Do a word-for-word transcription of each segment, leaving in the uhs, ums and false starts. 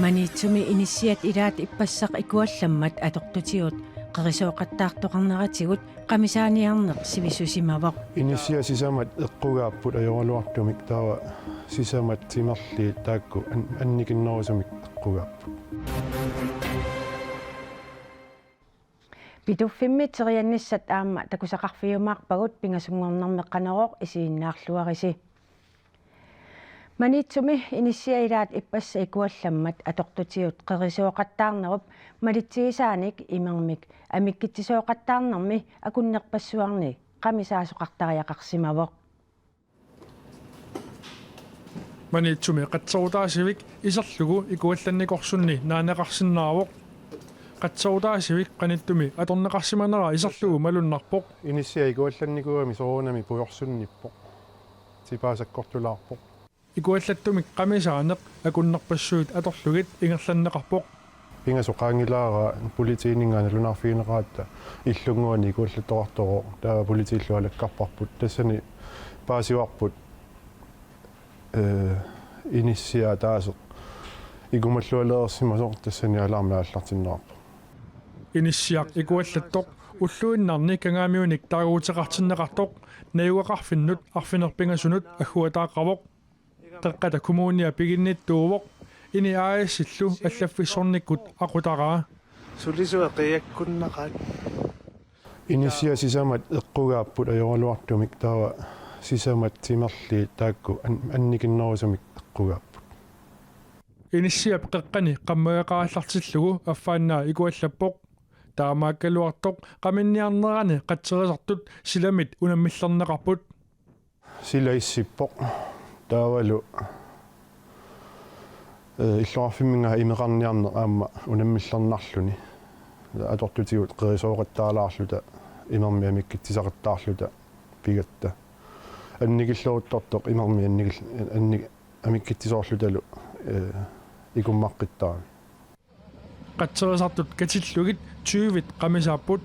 Maniitsumi inissiat ilaat ippassaq ikuallammat atortutigut qerisooqattaartoqarneratigut qamisaaniarneq sivissusimavoq. Inissiat sisamat eqqugaapput ajoraluartumik, taava sisamat timerliit taakku an-, annikinnerusumik eqqugaapput. Pituffimmi teriannissat aamma takusaqarfigiumaarpagut, pingasunngornermi Qanorooq isiginnaarluarisi. Maniitsumi inissiat ilaat ippassaq ikuallammat atortutigut qerisooqattaarnerup malitsigisaanik imermik amikkitsisooqattaarnermi akunnerpassuarni qamisaasoqartariaqarsimavoq. Maniitsumi qatserutaasivik iserlugu ikuallannikorsunni naaneqarsinnaavoq. Qatserutaasivik qanittumi atorneqarsimanera iserlugu malunnarpoq. Inissiat ikuallannikuugami soorunami pujorsunnippoq. Tipaa sakkortulaarpoq. Ikuallattumik qamisaaneq akunnerpassuit atorlugit ingerlanneqarpoq. Pingasut qaangilaara politiininngaanniit nalunaarfigineqaratta illunnguani ikuallattoqartoq, taava politiillu alakkarparput. Tassani paasivarput, ee, inissiaq ataaseq ikumallualereersimasoq, tassani alarmi aallartinneqarpoq. Inissiaq ikuallattoq ulluinnarni Kangaamiunik taaguuteqartinneqartoq najugaqarfinnut arfineq-pingasunut agguataaqavoq. Qeqqata Kommunia piginnittuuvoq, INI A/S-illu allaffissornikkut aqutaraa. Sulisua qiakkunnaqaat. Inissiat sisamat eqqugaapput ajoraluartumik, taava sisamat timerliit taakku an-, annikinnerusumik eqqugaapput. Inissiap qeqqani qammagaqarallartillugu affaannaa ikuallappoq. Taamaakkaluartoq qaminniarnerani qatserisartut silamit unammillerneqarput. Sila issippoq. Taavalu, ee, illoqarfimminngaanniit imeqarniarneq aamma unammillernarluni. Atortutigut qerisooqattaalaarluta, imermik amikkitsisaqattaarluta pigatta. Annikilleruttortoq imermik annikil-, annik-, amikkitsisoorlutalu, ee, ikummaqqittaarami. Qatserisartut katillugit tyvit qamisaapput.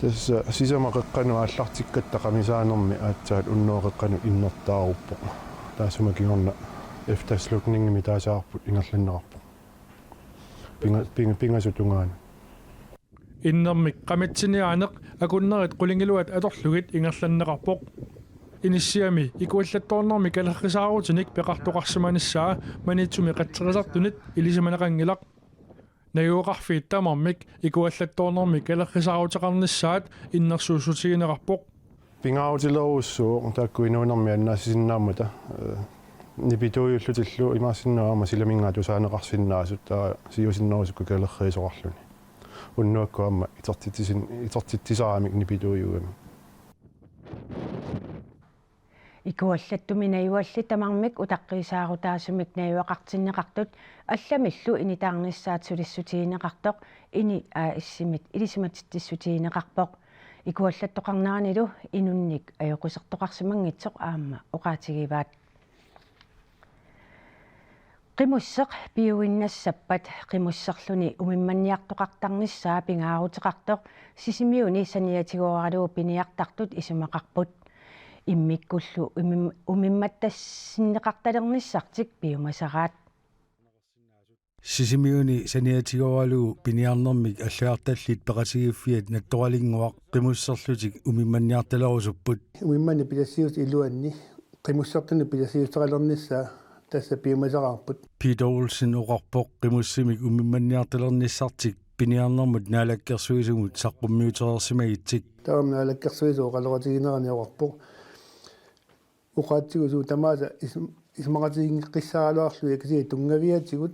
Tassa sisamat qeqqanut aallartikkatta qamisaanermi aatsaat unnuap qeqqanut innertaaruppoq. Taassuma kingorna efterslutningimi taasaarput ingerlanneqarpoq. Pinga-, pinga-, pingasut tungaanut. Innermik qamitsiniaaneq akunnerit qulingiluat atorlugit ingerlanneqarpoq. Inissiami ikuallattoornermi kalerrisaarutinik peqartoqarsimanissaa Maniitsumi qatserisartunit ilisimaneqanngilaq. Najugaqarfiit tamarmik ikuallattoornermi kalerrisaaruteqarnissaat innersuussutigineqarpoq. Pingaarutilerujussuuvoq taakku inuunermi annaassisinnaammata, ee, nipituujullutillu imaassinnaavoq aamma silaminngaanniit tusaaneqarsinnaasut, taava siusinnerusukkut kalerriisoqarluni. Unnuakkut aamma itertitsisin-, itertitsisaramik nipituujuugami. Ikuallattumi najugallit tamarmik utaqqiisaarutaasumik najugaqartinneqartut allamillu initaarnissaat sulissutigineqartoq INI A/S-imit ilisimatitsissutigineqarpoq. Ikuallattoqarneranilu inunnik ajoqusertoqarsimanngitsoq aamma oqaatigivaat. Qimusseq piuinnassappat qimusserluni umimmanniartoqartarnissaa pingaaruteqartoq Sisimiuni saniatigooralugu piniartartut isumaqarput. Immikkullu umim-, umimmattassinneqartalernissartik piumasaraat. Sisimiuni saniatigooralugu piniarnermik allagartallit peqatigiiffiat Nattoralinnguaq qimusserlutik umimmanniartalerusupput. Umimmanni pisassiutit iluanni qimussertuni pisassiuteqalernissaa tassa piumasaqaarput. Peter Olsen oqarpoq qimussimik umimmanniartalernissartik piniarnermut naalakkersuisumut saqqummiutereersimagitsik. Taava naalakkersuisut oqaloqatiginerani oqarpoq: Oqaatsigusu tamaasa is-, isumaqatigiinngeqqissaaraluarlugit kisianni tunngaviatigut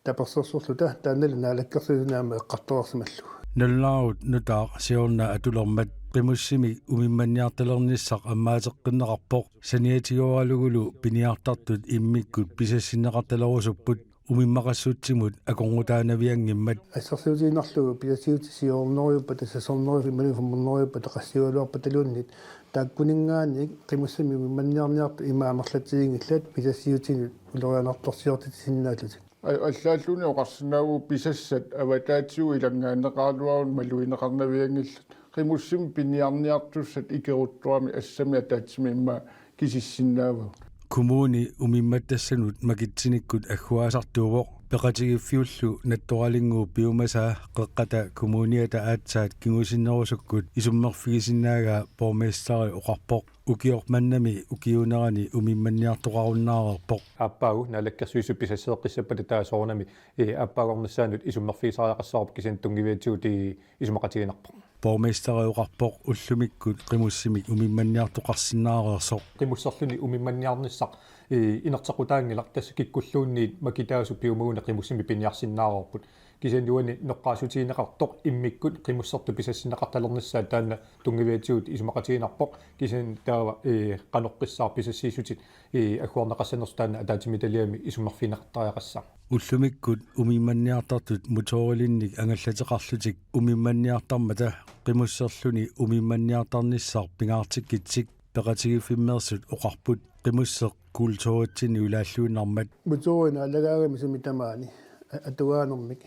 tapersersorluta, taannalu naalakkersuisuni aamma eqqartoreersimallugu. Nalunaarut nutaaq siorna atulermat qimussimik umimmanniartalernissaq ammaateqqinneqarpoq, saniatigooralugu piniartartut immikkut pisassinneqartalerusupput umimmaqassutsimut akornutaanavianngimmat. Assersuutigiinnarlugu pisassiutit siornerujuppata, sassornerujuppata, imaluunniit femhundredejuppata, qassiugaluarpataluunniit, taakkuninngaanniit qimussimik umimmanniarniartut ima amerlatsiginngillat pisassiutinut ulorianartorsiortitsisinnaallutik. A-, allaalluunniit oqarsinnaavugut pisassat avataatigut ilanngaanneqaraluaruni malugineqarnavianngillat. Qimussimik piniarniartussat ikeruttorami assamik ataatsimik immaqa kisissinnaavagut. Kommuni umimmattassanut makitsinikkut agguaasartuuvoq. Peqatigiiffiullu Nattoralinnguup piumasaa Qeqqata Kommuniata aatsaat kingusinnerusukkut isummerfigisinnaagaa borgmesteri oqarpoq. Ukioq mannami ukiuunerani umimmanniartoqarunnaareerpoq. Aappaagu Naalakkersuisut pisasseqqissappata taava soorunami, ee, aappaagornissaanut isummerfigisariaqassaarpoq, kisianni tunngaviatigut, ee, isumaqatiginarpoq. Borgmesteri oqarpoq ullumikkut qimussimik umimmanniartoqarsinnaareersoq. Qimusserluni umimmanniarnissaq, ee, inerteqqutaanngilaq, tassa kikkulluunniit makitaasut piumaguni qimussimik piniarsinnaareerput. Kisianni uani noqqaassutigineqartoq immikkut qimussertut pisassinneqartalernissaat taanna tunngaviatigut isumaqatiginarpoq. Kisianni taava, ee, qanoqqissaaq pisassiissutit, ee, agguarneqassanersut taanna ataatsimiititaliami isummerfigineqartariaqassaaq. Ullumikkut umimmanniartartut motorilinnik angallateqarlutik umimmanniartarmata qimusserluni umimmanniartarnissaq pingaartikkitsik peqatigiiffimmeersut oqarput qimusseq kulturitsinni ulaalluinnarmat. Motorinut naalagaagami sumi tamaani a-, atugaanermik.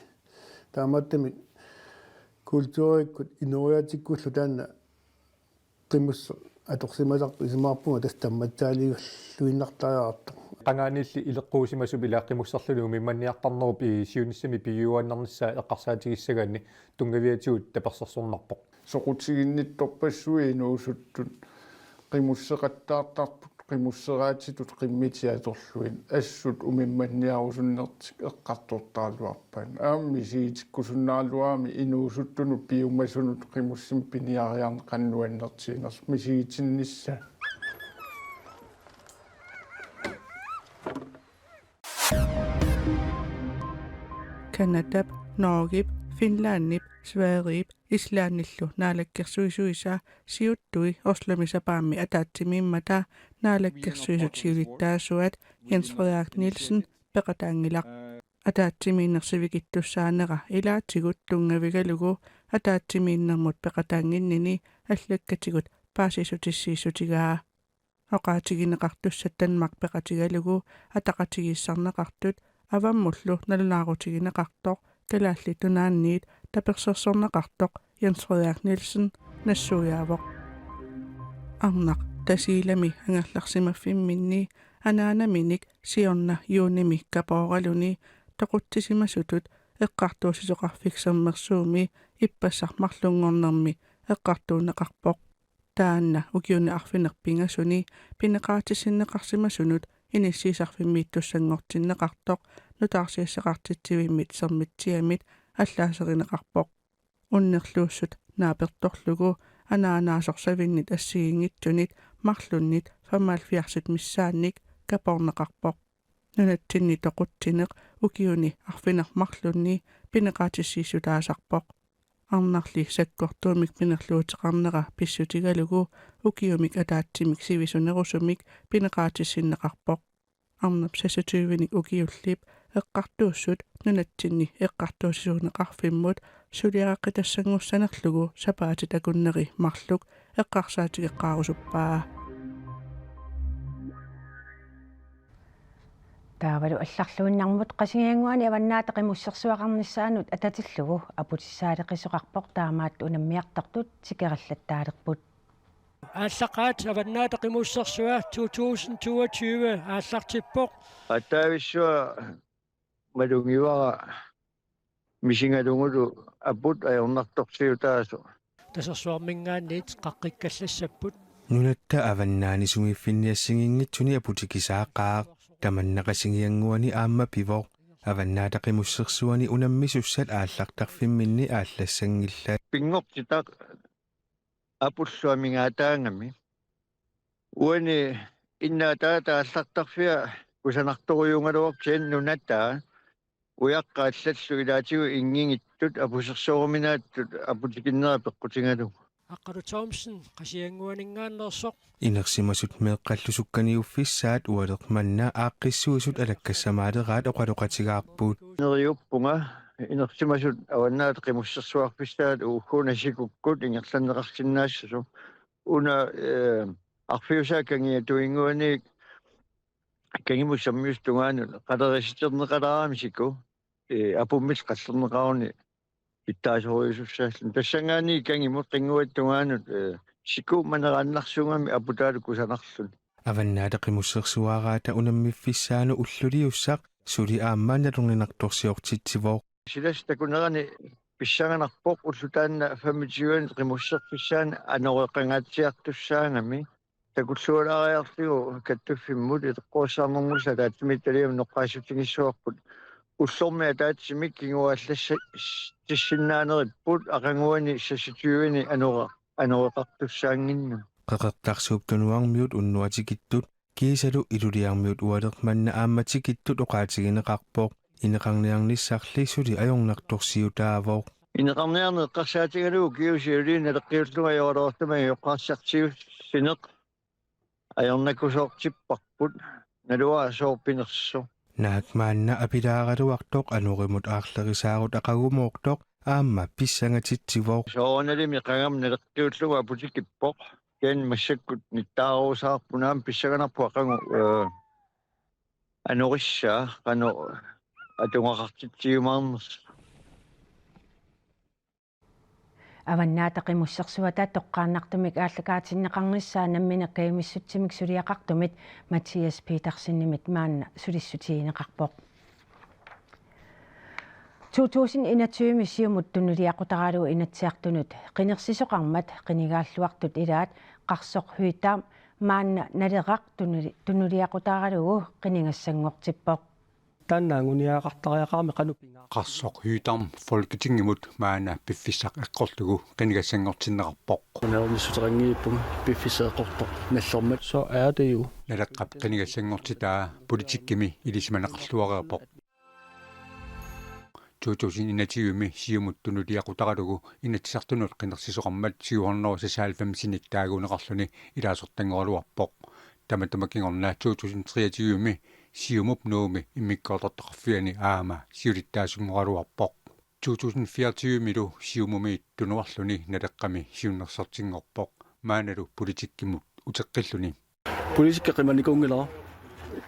Taamaattumik kulturikkut inooriaatikkullu taanna qimusseq atorsimasarput isumaqarpunga tassa tammatsaaliilluinnartariaqartoq. Qangaaniilli ileqquusimasup ilaa qimusserluni umimmanniartarnerup, ee, siunissami piujuaannarnissaa eqqarsaatigissagaanni tunngaviatigut tapersersornarpoq. Soqutiginnittorpassuit inuusuttut qimusseqattaartartut, qimusseraatitut qimmitit atorlugit assut umimmanniarusunnertik eqqartortaraluarpaat. Aamma misigitikkusunnaaraluarami inuusuttunut piumasunut qimussimik piniariarneq qanoq nuannertiginersoq misigitinnissaa. Canadap, Norgep, Finlandip, Sverigep, Islandillu naalakkersuisuisa siuttui Oslomi sapaammi ataatsimiimmata naalakkersuisut siulittaasuat Jens Frederik Nielsen peqataanngilaq. Ataatsimiinneq sivikittussaanera ilaatigut tunngavigalugu ataatsimiinnermut peqataannginnini allakkatigut paasissutissiissutigaa. Oqaatigineqartussat Danmark peqatigalugu ataqatigiissaarneqartut avammullu nalunaarutigineqartoq Kalaallit Nunaanniit tapersersorneqartoq Jens Frederik Nielsen nassuiaavoq. Arnaq Tasiilami angerlarsimaffimminni anaanaminik siorna juunimi kapooraluni toqutsisimasutut eqqartuussisoqarfik Sermersuumi ippassaq marlunngornermi eqqartuunneqarpoq. Taanna ukiuni arfineq-pingasuni pineqaatissinneqarsimasunut inissiisarfimmiittussanngortinneqartoq nutaarsiassaqartitsivimmit Sermitsiamit allaaserineqarpoq. Unnerluussut naapertorlugu anaanaasorsavinnit assigiinngitsunit marlunnit femoghalvfjerdsit missaannik kapoorneqarpoq. Nunatsinni toqutsineq ukiuni arfineq-marlunni pineqaatissiissutaasarpoq. Arnarli sakkortuumik pinerluuteqarnera pissutigalugu ukiumik ataatsimik sivisunerusumik pineqaatissinneqarpoq. Arnap seksogtyvenik ukiullip eqqartuussut nunatsinni eqqartuussisuuneqarfimmut suliaraqqitassanngussanerlugu sapaatit akunneri marluk eqqarsaatigeqqaarusuppaa. Taavalu allarluinnarmut Qasigiannguani Avannaata Qimussersuaqarnissaanut atatillugu aputissaaleqisoqarpoq, taamaattoq unammiartortut tikerallattaalerput. Aallaqqaat Avannaata Qimussersua to tusind toogtyve aallartippoq. Attaavissua malugivara misigalugulu aput ajornartorsiutaasoq. Tasersuarminngaanniit qaqqikkallassapput. Nunatta avannaani sumiiffinni assigiinngitsuni aputikisaaqaaq. Tamanna Qasigiannguani aamma pivoq. Avannaata Qimussersuani unammisussat aallartarfimminni aallassanngillat. Pinngortitaq apullu amigaataagami. Uani innaataata aallartarfia kusanartorujuugaluarpoq, kisianni nunatta ujaqqat allallu ilaatigut inngigitsut apusersoruminaatsut aputikinnera peqqutigalugu. Aqqalu Thomsen, Qasigiannguaninngaanneersoq. Inersimasut meeqqallu sukkaniuffissaat ualeq manna aaqqissuisut alakkassamaalerat oqaloqatigaarput. Neriuppunga inersimasut Avannaata Qimussersuarfissaat uugguuna sikukkut ingerlanneqarsinnaassasoq. Una, eh, arfiusaa kangiatuinnguanik kangimut sammiusup tungaanut qalerisiterneqalaarami siku, eh, apummik qallerneqaruni pitsaasorujussuussaalluni. Tassanngaanniit kangimut qinnguata tungaanut, eh, siku maneraannarsuugami aputaalu kusanarluni. Avannaata Qimussersuaraata unammiffissaanut ulluliussaq suli aamma nalorninartorsiortitsivoq. Silas takunerani pissanganarpoq ulloq taanna femogtyve qimusserfissaani anoreqangaatsiartussaagami. Takullualaariarlugu kattuffimmut itoqqorsaarnermut ataatsimiititaliami noqqaassutigissavarput. Ullormi ataatsimik kinguaallassa-, tissinnaanerippoq aqaguani seksogtyveni anora-, anoreqartussaannginnami. Qeqertarsuup Tunuarmiut unnuaq tikittut kiisalu Ilulissarmiut Ualermanna aamma tikittut oqaatigineqarpoq. Ineqarniarnissarli suli ajornartorsiutaavoq. Ineqarniarneq eqqarsaatigalugu GU-p siuliani naleqqiullunga ajoraluartumik ajoqarsartiussineq ajornakusoortipparput, naluara sooq pinersoq. Naak maanna apilaaraluartoq anorimut aarlerisaarut aqagumoortoq aamma pissangatitsivoq. Soorunalimi qangamut naleqqiullunga aputikippoq. Kisianni massakkut nittaarusaarput aamma pissanganarpoq aqagu, eh, anorissaa qanoq atugaqartitsiumaarnersoq. Avannaata Qimussersuata toqqaannartumik aallakaatinneqarnissaa nammineq kajumissutsimik suliaqartumit Mathias Petersenimit maanna sulissutigineqarpoq. To tusind enogtyve Siumut tunuliaqutaralugu Inatsisartunut qinersisoqarmat qinigaalluartut ilaat Qarsoq Høegh-Dam maanna Naleraq tunuli-, tunuliaqutaralugu qinigassanngortippoq. Taanna anguniagaqartariaqarami qanoq pingaa. Qarsoq Høegh-Dam Folketingimut maanna piffissaq eqqorlugu qinigassanngortinneqarpoq. Nalornissuteqanngiippunga piffissaq eqqortoq nallermat. Så er det jo. Naleqqap qinigassanngortitaa politikkimi ilisimaneqarluareerpoq. To tusind enogtyve-mi Siumut tunuliaqutaralugu Inatsisartunut qinersisoqarmat syv hundrede og seksoghalvfems-inik taaguuneqarluni ilaasortanngoraluarpoq. Tamatuma kingorna to tusind treogtyve-mi Siumup Nuummi immikkoortortaqarfiani aamma siulittaasunngoraluarpoq. To tusind fireogtyve-milu Siumumiit tunuarluni Naleqqami siunnersortinngorpoq. Maannalu politikkimut uteqqilluni. Politikki qimannikuunngilara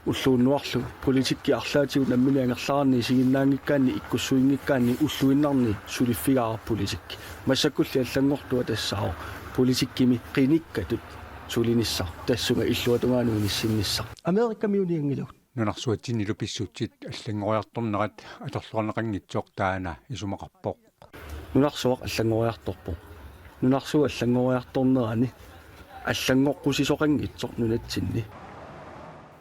ulluunnuarlu. Politikki arlaatigut nammineq angerlarani isiginnaanngikkaanni ikkussuinngikkaanni ulluinnarni suliffigaara politikki. Massakkulli allanngortua tassaavoq politikkimi qinikkatut sulinissaq tassunga illuatungaanut inissinnissaq. Amerikamiunianngilagut. Nunarsuatsinnilu pissutsit allanngoriartornerat atorluarneqanngitsoq taanna isumaqarpoq. Nunarsuaq allanngoriartorpoq. Nunarsuaq allanngoriartornerani allanngoqqusisoqanngitsoq nunatsinni.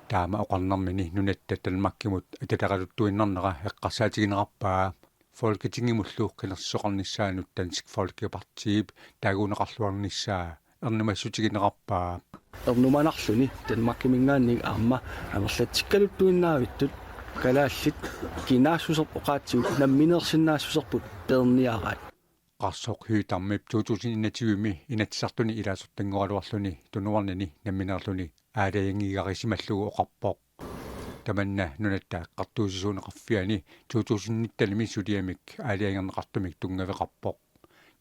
Taama oqarnermini nunatta Danmarkimut ataleqaluttuinnarnera eqqarsaatigineqarpaa. Folketingimullu qinersisoqarnissaanut Dansk Folkepartiip taaguuneqarluarnissaa ernumassutigineqarpaa. Ernumanarluni Danmarkiminngaanniit aamma amerlatsikkaluttuinnaavittut kalaallit kinaassuserput oqaatsigut nammineersinnaassuserput peerniaraat. Qarsoq Høegh-Dammip to tusind enogtyve-mi Inatsisartuni ilaasortanngoraluarluni tunuarnini nammineerluni aalajangiigarisimallugu oqarpoq. Tamanna Nunatta Eqqartuussisuuneqarfiani to tusind nitten-imi suliamik aalajangerneqartumik tunngaveqarpoq.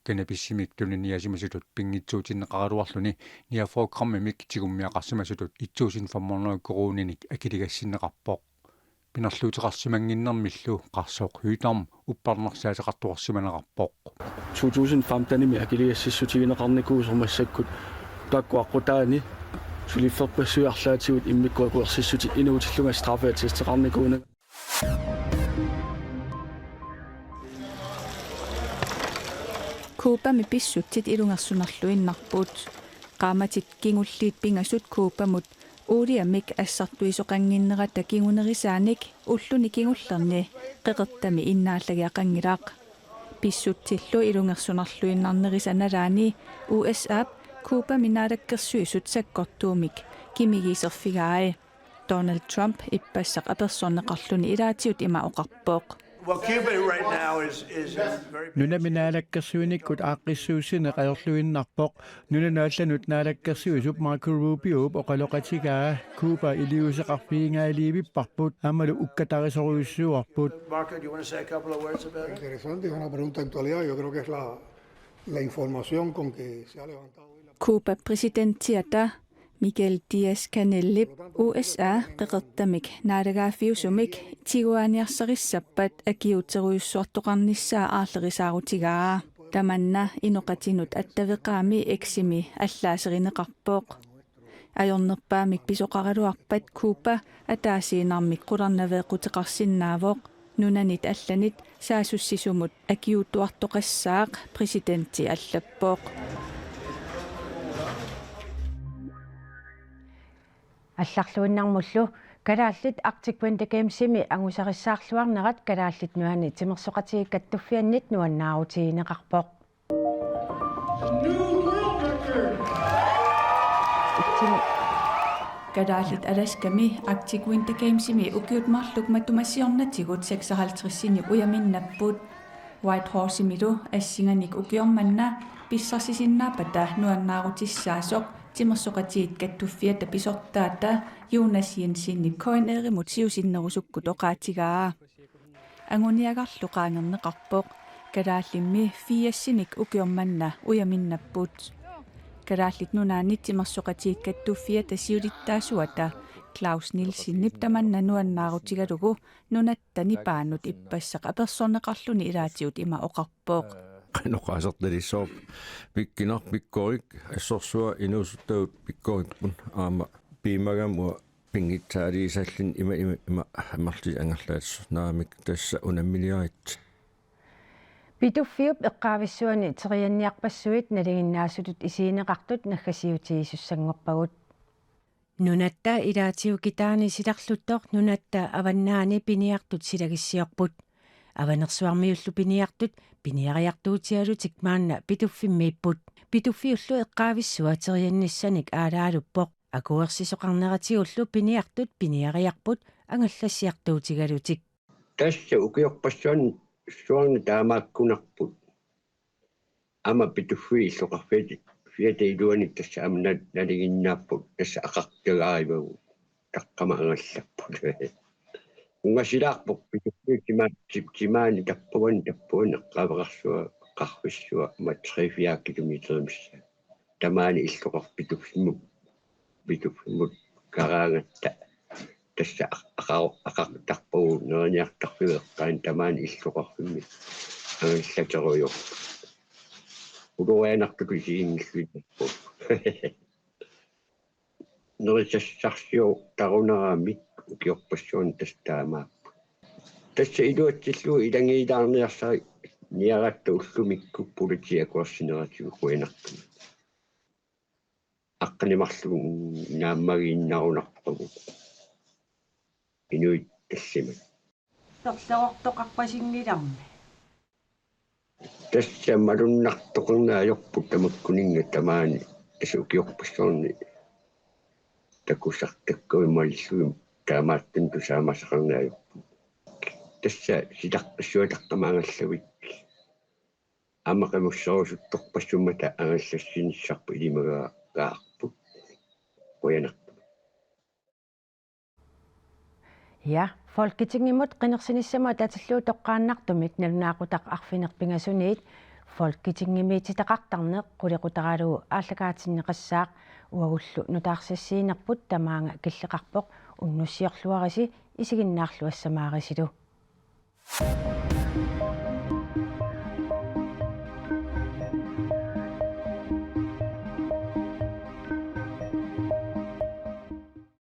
Cannabisimik tuniniaasimasutut pinngitsuutinneqaraluarluni niogfyrre grammimik tigummiaqarsimasutut et tusind fem hundrede koruuninik akiligassinneqarpoq. Pinerluuteqarsimannginnermillu Qarsoq Høegh-Dam uppernarsaateqartoqarsimanerarpoq. To tusind femten-imi akiligassissutigineqarnikuusoq massakkut taakku aqqutaani suliffeqarpassuit arlaatigut immikkut akuersissutit inuutillunga straffeattesteqarnikuunanga. Cubami pissutsit ilungersunarluinnarput. Qaammatit kingulliit pingasut Cubamut uuliamik assartuisoqannginnerata kingunerisaanik ulluni kingullerni qeqertami innaallagiaqanngilaq. Pissutsillu ilungersunarluinnarnerisa nalaani U S A-p Cubami naalakkersuisut sakkortuumik kimigiiserfigai. Donald Trump ippassaq apersorneqarluni ilaatigut ima oqarpoq. Well, Cuba right now is, is in very bad Nunami naalakkersuinikkut aaqqissuussineq ajorluinnarpoq. Nunanut allanut naalakkersuisup Marco Rubioup oqaloqatigaa Cuba iliuuseqarfigingaaliivipparput aammalu ukkatarisorujussuuarput. Marco, do you want to say a couple of words about it? Interesante, es una pregunta de actualidad. Yo creo que es la, la información con que se ha levantado hoy la Cuba præsidentiata Miguel Díaz-Canelip U S A qeqertamik naalagaaffiusumik tiguaaniarsarissappat akiuutserujussuartoqarnissaa aarlerisaarutigaa. Tamanna inoqatinut attaveqaami X-imi allaaserineqarpoq. Ajornerpaamik pisoqaraluarpat Cuba ataasiinnarmik qularnaveeqquteqarsinnaavoq. Nunanit allanit saassussisumut akiuuttuartoqassaaq, præsidenti allappoq. Allarluinnarmullu: Kalaallit Arctic Winter Gamesimi angusarissaarluarnerat Kalaallit Nunaanni Timersoqatigiit Kattuffiannit nuannaarutigineqarpoq. Kalaallit Alaskami Arctic Winter Gamesimi ukiut marluk matuma siornatigut seksoghalvtredsinik ujaminnapput. Whitehorsemilu assinganik ukioq manna pissarsisinnaappata nuannaarutissaasoq Timersoqatigiit Kattuffiata pisortaata Jonas Jensenip K N R-imut siusinnerusukkut oqaatigaa. Anguniagarlu qaangerneqarpoq. Kalaallimmi firsinik ukioq manna ujaminnapput. Kalaallit Nunaanni Timersoqatigiit Kattuffiata siulittaasuata Claus Nielsenip tamanna nuannaarutigalugu nunatta nipaanut ippassaq apersorneqarluni ilaatigut ima oqarpoq: Qanoq oqaasertalissavarput? Pikkunarpoq pikkorik, assorsuaq inuusuttavut pikkoripput, aamma piumagami uanga pinngitsaaliisarluni ima, ima, ima amerlasuut angerlaassuunaramik, tassa unamminiarit. Pituffiup eqqaavissuani terianniarpassuit nalinginnaasutut isigineqartut naggasiutigisussanngorpagut. Nunatta ilaatigut kitaani silarluttoq nunatta avannaani piniartut silagissiorput. Avanersuarmiullu piniartut piniariartuutigalutik maanna Pituffimmiipput. Pituffiullu eqqaavissua teriannissanik aalaaluppoq. Akuersisoqarneratigullu piniartut piniariarput angallassiartuutigalutik. Tassa ukiorpassuarni, suarni taamaakkunarput. Aamma Pituffiit illoqarfiata, fiata iluani tassa aamma na-, nalinginnaapput, tassa aqartagaarivagut. Taqqama angallarput. Ungasilaarpoq Pituffiit tima-, ti-, timaani tappavani, tappavani eqqaaveqarsuaq, qarfissuaq, aamma tre-fire kilometer missaa. Tamaani illoqarfik Pituffimmut, Pituffimmut karaangatta. Tassa aq-, aqar-, aqartarpagut neriniartarfiup eqqaani tamaani illoqarfimmi angallaterujoorput. Ulorianartutut isiginngilluinnarpoq. Nerisassarsiortarunaramik ukiorpassuarni tassa taamaapput. Tassa iluatsillugu ilagiilaarniarsariga niaratta ullumikkut politiit akuersineratigut qujanartumik. Aqqaneq-marluk naammagiinnarunarpagut. Inuit tallimat. Torlortoqarpasinngilarmi. Tassa malunnartoqarneq ajorput tamakkuninnga tamaani, tassa ukiorpassuarni takusartakkagut malillugit taamaattunik tusaamasaqarneq ajorput. Tassa silaqqissuaq taqqama angallavik. Aamma qimusserusuttorpassummata angallassinissarput ilimagaarput. Qujanartumik. Ja, Folketingimut qinersinissamut atatillugu toqqaannartumik nalunaaqutaq arfineq-pingasuniit Folketingimiititaqartarneq qulequtaralugu aallakaatinneqassaaq. Uagullu nutaarsiassiinerput tamaanga killeqarpoq, unnussiorluarisi isiginnaarluassamaarisilu.